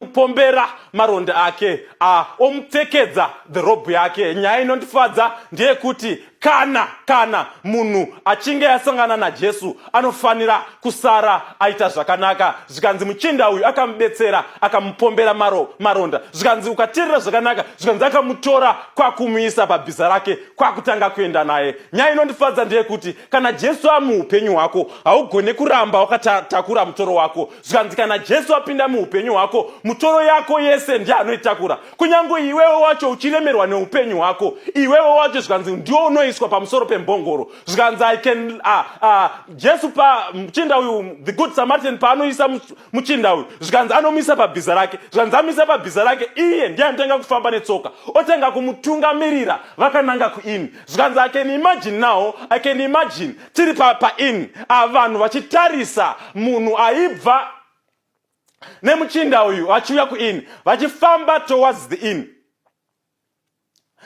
Pombera maronda ake, omupfekedza the robe yake. Nyaya inondifadza ndeyekuti kana munhu achinge asangana naJesu, anofanira kusara aita zvakanaka. Zvikanzi muchinda uyu akamubetsera, akamupombera maronda. Zvikanzi ukateerera zvakanaka, zvikanzi akamutora kwakumuisa pabhiza rake, kwakutanga kuenda naye. Nyaya inondifadza ndeyekuti kana Jesu amuupenyu hwako, haugone kuramba wakatakura mutoro wako. Zvikanzi kana Jesu apinda muupenyu hwako, mutoro yako yese ndiye anoitakura. Kunyange iwewe wacho uchiremerwa neupenyu hwako, iwewe wacho, zvikanzi ndiwo unoiswa pamusoro pembongoro. Zvikanzi I can Jesu pa muchinda uyu, the Good Samaritan, paanoisa muchinda uyu, zvikanzi anomuisa pabhiza rake. Zvikanzi amuisa pabhiza rake, iye ndiye anotanga kufamba netsoka, otanga kumutungamirira vakananga kuinn. Zvikanzi I can imagine now, I can imagine tiri painn, pa vanhu vachitarisa munhu aibva nemuchinda uyu vachiuya kuinn, vachifamba towards the inn.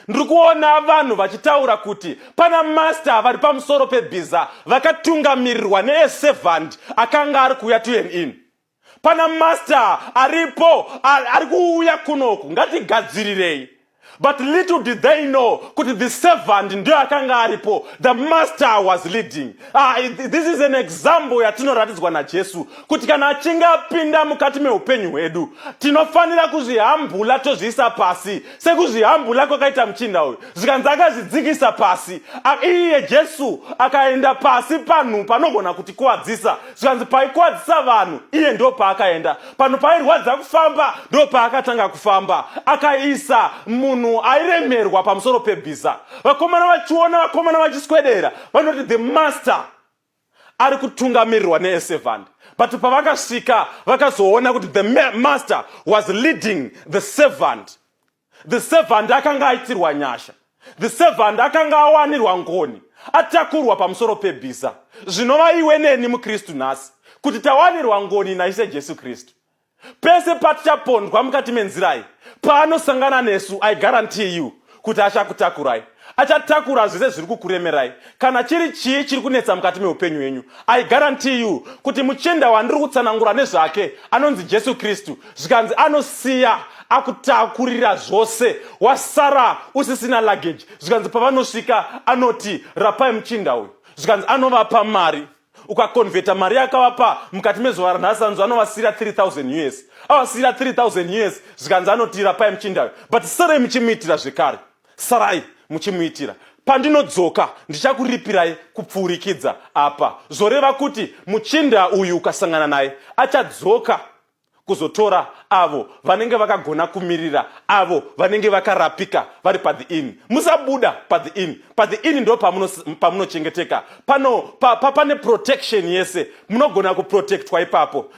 Ndiri kuona vanhu vachitaura kuti pana master vari pamusoro pebhiza, vakatungamirirwa neaservant akanga ari kuuya to an inn. Pana master aripo, ari kuuya kunoku, ngatigadzirirei. But little did they know kuti the servant ndiyo akanga aripo, the master was leading. This is an example yatinoratidzwa naJesu kuti kana achinge apinda mukati meupenyu hwedu, tinofanira kuzvihambula, tozviisa pasi sekuzvihambula kwakaita muchinda uyu. Zvikanzi akazvidzikisa pasi. Iye Jesu akaenda pasi panhu panogona kutikuwadzisa. Zvikanzi paikuwadzisa vanhu, iye ndo paakaenda. Panhu pairwadza kufamba, ndo paakatanga kufamba. Akaisa munhu airemerwa pamusoro pebhiza. Vakomana vachiona, vakomana vachiswedera, vanoti the master ari kutungamirirwa neaservant. But pavakasvika, vakazoona kuti the master was leading the servant. The servant akanga aitirwa nyasha, the servant akanga awanirwa ngoni, atakurwa pamusoro pebhiza. Zvinova iwe neni muKristu nhasi, kuti tawanirwa ngoni naIshe Jesu Kristu. Pese patichapondwa mukati menzirai, paanosangana nesu, I guarantee you kuti achakutakurai, achatakura zvese zviri kukuremerai. Kana chiri chii chiri kunetsa mukati meupenyu hwenyu, I guarantee you kuti muchinda wandiri kutsanangura nezvake anonzi Jesu Kristu, zvikanzi anosiya akutakurira zvose, wasara usisina luggage. Zvikanzi pavanosvika anoti, "Rapai muchinda uyu." Zvikanzi anovapa mari. Ukaconverta mari yakavapa mukati mezuva ranhasi, anzi anovasiyira 3000 US. Avasiyira 3000 US, zvikanzi anoti, "Rapai muchinda uyu, but sarai muchimuitira zvekare, sarai muchimuitira. Pandinodzoka ndichakuripirai kupfuurikidza apa." Zvoreva kuti muchinda uyu ukasangana naye, achadzoka kuzotora avo vanenge vakagona kumirira, avo vanenge vakarapika vari pathe inn. Musabuda pathe inn. Pathe inn ndo pamunochengeteka, pano pane protection yese, munogona kuprotectwa ipapo.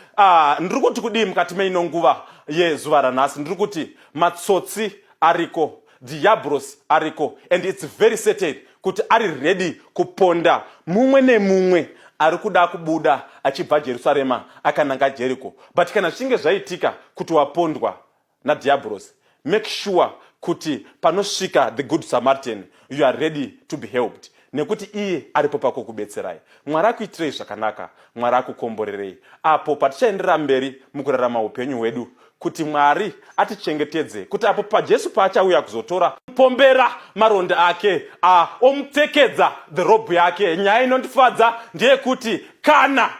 Ndiri kuti kudii mukati meino nguva yezuva ranhasi? Ndiri kuti matsotsi ariko, diablos ariko, and it's very certain kuti ari ready kuponda mumwe nemumwe ari kuda kubuda achibva Jerusarema akananga Jericho. But kana zvichinge zvaitika kuti wapondwa nadiablos, make sure kuti panosvika the Good Samaritan, you are ready to be helped, nekuti iye aripo pakukubetserai. Mwari akuitirei zvakanaka, Mwari akukomborerei apo patichaenderera mberi mukurarama upenyu hwedu, kuti Mwari atichengetedze, kuti apo paJesu paachauya kuzotora, pombera maronda ake, omupfekedza the robe yake. Nyaya inondifadza ndeyekuti kana